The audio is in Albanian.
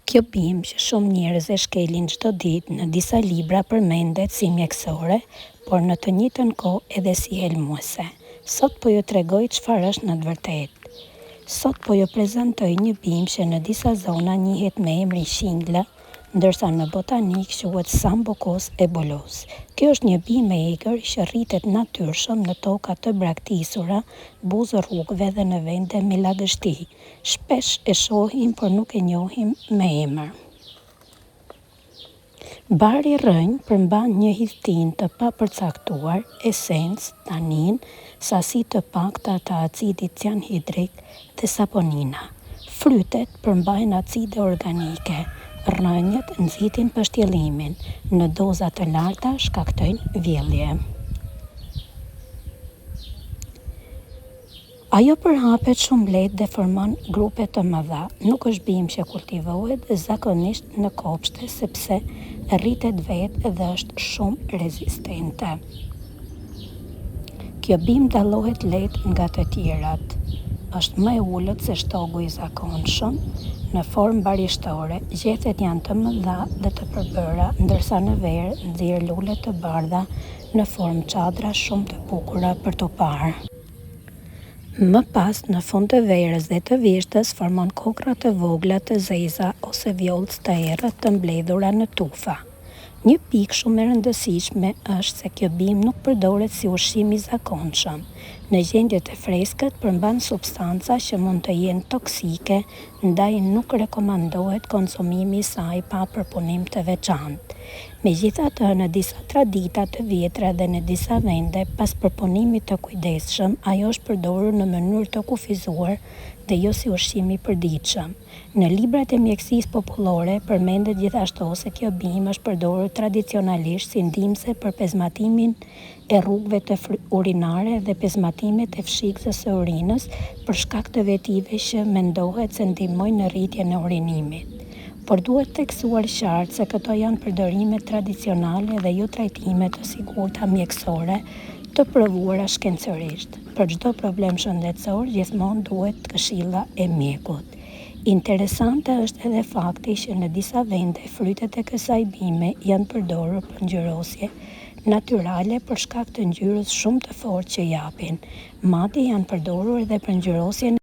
Kjo bimë që shumë njerëz e shkelin çdo ditë në disa libra përmendet si mjekësore, por në të njëjtën kohë edhe si helmuese. Sot po ju tregoj çfarë është në të vërtetë. Sot po ju prezantoj një bimë që në disa zona njihet me emrin shingla, ndërsa në botanikë quhet Sambucus ebulus. Kjo është një bimë e egër që rritet natyrshëm në toka të braktisura, buzë rrugëve dhe në vende me lagështi. Shpesh e shohim, por nuk e njohim me emër. Bari rrënjë përmban një hidhtinë të papërcaktuar, esencë, tanin, sasi të pakta të acidit cianhidrik dhe saponina. Frytet përmbajnë acide organike. Rrënjët nxitin pështjellimin, në doza të larta shkaktojnë vjellje. Ajo përhapet shumë lehtë dhe formon grupe të mëdha. Nuk është bimë që kultivohet zakonisht në kopshte sepse rritet vetë dhe është shumë rezistente. Kjo bimë dallohet lehtë nga të tjerat. Është më e ulët se shtogu i zakonshëm, në formë barishtore, gjethet janë të mëdha dhe të përbëra, ndërsa në verë nxjerr lule të bardha në formë çadra shumë të bukura për t'u parë. Më pas, në fund të verës dhe të vjeshtës, formon kokrra të vogla të zeza ose vjollcë të errët të mbledhura në tufa. Një pikë shumë e rëndësishme është se kjo bimë nuk përdoret si ushqim i zakonshëm. Në gjendje të freskët përmban substanca që mund të jenë toksike, ndaj nuk rekomandohet konsumimi i saj pa përpunim të veçantë. Megjithatë, në disa tradita të vjetra dhe në disa vende, pas përpunimit të kujdesshëm, ajo është përdorur në mënyrë të kufizuar dhe jo si ushqim i përditshëm. Në librat e mjekësisë popullore përmendet gjithashtu se kjo bimë është përdorur tradicionalisht si ndihmëse për pezmatimin e rrugëve të urinare dhe pezmatimet e fshikëzës së urinës për shkak të vetive që mendohet se ndihmojnë në rritjen e urinimit. Por duhet theksuar qartë se këto janë përdorime tradicionale dhe jo trajtime të sigurta mjekësore të provuara shkencërisht. Për çdo problem shëndetësor gjithmonë duhet këshilla e mjekut. Interesante është edhe fakti që në disa vende frytet e kësaj bime janë përdorur për ngjyrosje natyrale për shkak të ngjyrës shumë të fortë që japin. Madje janë përdorur edhe për ngjyrosjen.